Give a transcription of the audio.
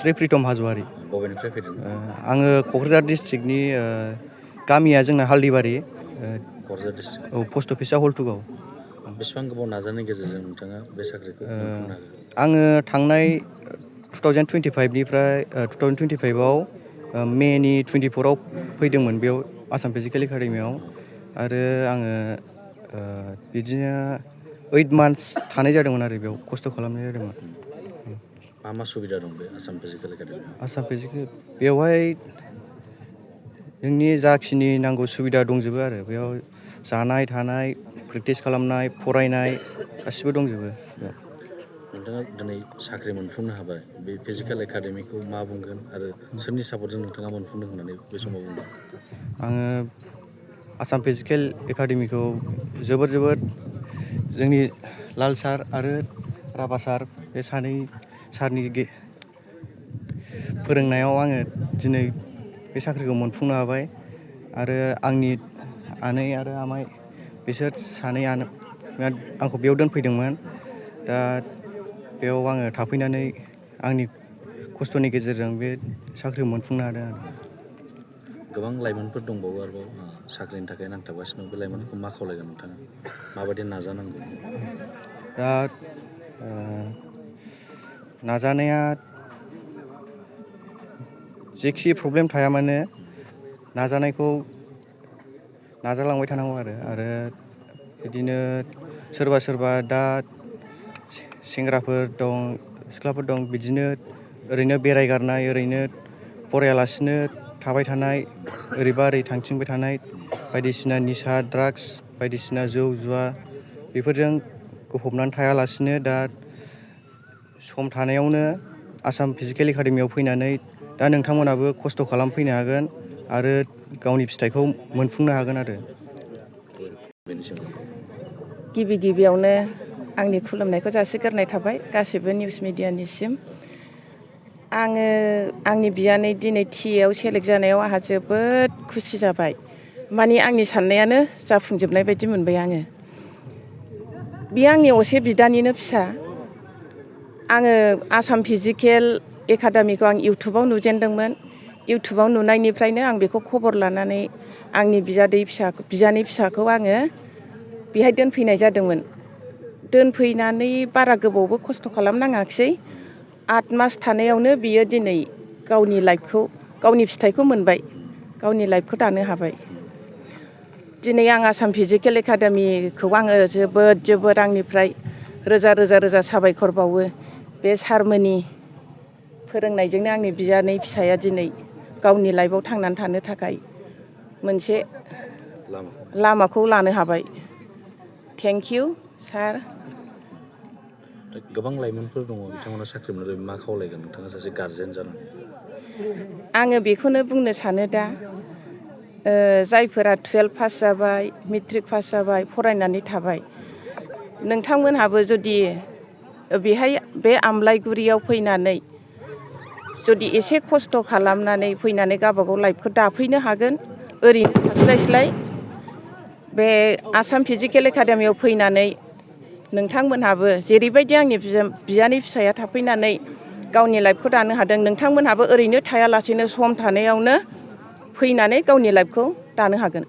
श्री प्रितम हाज'वारि। बबेनिफ्राय फैदों? आङो क'क्राझार डिस्ट्रिक्टनि गामिया जोंना हालदिबारि। क'क्राझार डिस्ट्रिक्ट। औ पस्ट अफिसा हलथुगाव। बेसेबां गोबाव नाजानायनि गेजेरजों नोंथाङा बे साख्रिखौ मोनफुंनो हागोन? आङो थांनाय 2025निफ्राय 2025आव मेनि 24आव फैदोंमोन बेयाव आसाम फिजिकेल एकाडेमियाव आरो आङो बिदिनो 8 मान्थस थानाय जादोंमोन आरो बेयाव खस्थ' खालामनाय जादोंमोन। मा मा सुबिदा दं बे आसाम फिजिकेल एकाडेमियाव? आसाम फिजिकेल बेवहाय नोंनि जाखिनि नांगौ सुबिदा दंजोबो आरो बेयाव जानाय थानाय प्रेक्टिस खालामनाय फरायनाय गासिबो दंजोबो बेयाव। नोंथाङा दिनै साख्रि मोनफुंनो हाबाय, बे फिजिकेल एकाडेमिखौ मा बुंगोन आरो सोरनि सापर्टजों नोंथाङा मोनफुंदों होननानै बे समाव बुंदों? आङो आसाम फिजिकेल एकाडेमिखौ जोबोर जोंनि लाल सार आरो राभा सार बे सानै सारनि फोरोंनायाव आङो दिनै बे साख्रिखौ मोनफुंनो हाबाय आरो आंनि आनै आरो आमाइ बिसोर सानैयानो आंखौ बेयाव दोनफैदोंमोन। दा बेयाव आङो थाफैनानै आंनि खस्थ'नि गेजेरजों बे साख्रिखौ मोनफुंनो हादों आरो। गोबां लाइमोनफोर दंबावो आरोबाव साख्रिनि थाखाय नांथाबगासिनो दं, बे लाइमोनफोरखौ मा खावलायगोन नोंथाङा? माबायदि नाजानांगौ? दा नाजानाया जेखि प्रब्लेम थाया मानो नाजानायखौ नाजालांबाय थानांगौ आरो बिदिनो सोरबा दा सेंग्राफोर दं सिख्लाफोर दं बिदिनो ओरैनो बेरायगारनाय ओरैनो फरायालासिनो थाबाय थानाय ओरैबा ओरै थांथिंबाय थानाय बायदिसिना निसा ड्राग्स बायदिसिना जौ जुवा बेफोरजों गफबनानै थायालासिनो दा सम थानायावनो आसाम फिजिकेल एकाडेमियाव फैनानै दा नोंथांमोनाबो खस्थ' खालामफैनो हागोन आरो गावनि फिथाइखौ मोनफुंनो हागोन आरो। गिबियावनो आंनि खुलुमनायखौ जासिग्रोनाय थाबाय गासैबो निउस मिडियानिसिम। आङो आंनि बियानै दिनै टिएआव सेलेक्ट जानायाव आंहा जोबोद खुसि जाबाय। माने आंनि साननायानो जाफुंजोबनाय बायदि मोनबाय आङो। बियो आंनि असे बिदानिनो फिसा। आङो आसाम फिजिकेल एकाडेमिखौ आं इउटुबाव नुजेनदोंमोन। इउटुबाव नुनायनिफ्रायनो आं बेखौ खबर लानानै आंनि बियानै फिसाखौ आङो बेहाय दोनफैनाय जादोंमोन। दोनफैनानै बारा गोबावबो खस्थ' खालामनाङाखिसै। 8 मास थानायावनो बियो दिनै गावनि लाइफखौ गावनि फिथाइखौ मोनबाय, गावनि लाइफखौ दानो हाबाय। दिनै आं आसाम फिजिकेल एकाडेमिखौ आङो जोबोद आंनिफ्राय रोजा साबायखर बावो। बे सारमोननि फोरोंनायजोंनो आंनि बियानै फिसाया दिनै गावनि लाइफआव थांनानै थानो थाखाय मोनसे लामाखौ लानो हाबाय। थेंक इउ सार। गोबां लाइमोनफोर दङ बिथांमोना साख्रि मोननो मा खावलायगोन नोंथाङा सासे गारजेन जानानै? आङो बेखौनो बुंनो सानो दा जायफोरा 12 पास जाबाय, मेट्रिक पास जाबाय, फरायनानै थाबाय, नोंथांमोनहाबो जुदि बेहाय बे आमलाइगुरियाव फैनानै जुदि एसे खस्थ' खालामनानै फैनानै गावबागाव लाइफखौ दाफैनो हागोन। ओरैनो थास्लायस्लाय बे आसाम फिजिकेल एकाडेमियाव फैनानै नोंथांमोनहाबो जेरैबायदि आंनि बियानै फिसाया थाफैनानै गावनि लाइफखौ दानो हादों, नोंथांमोनहाबो ओरैनो थायालासेनो सम थानायावनो फैनानै गावनि लाइफखौ दानो हागोन।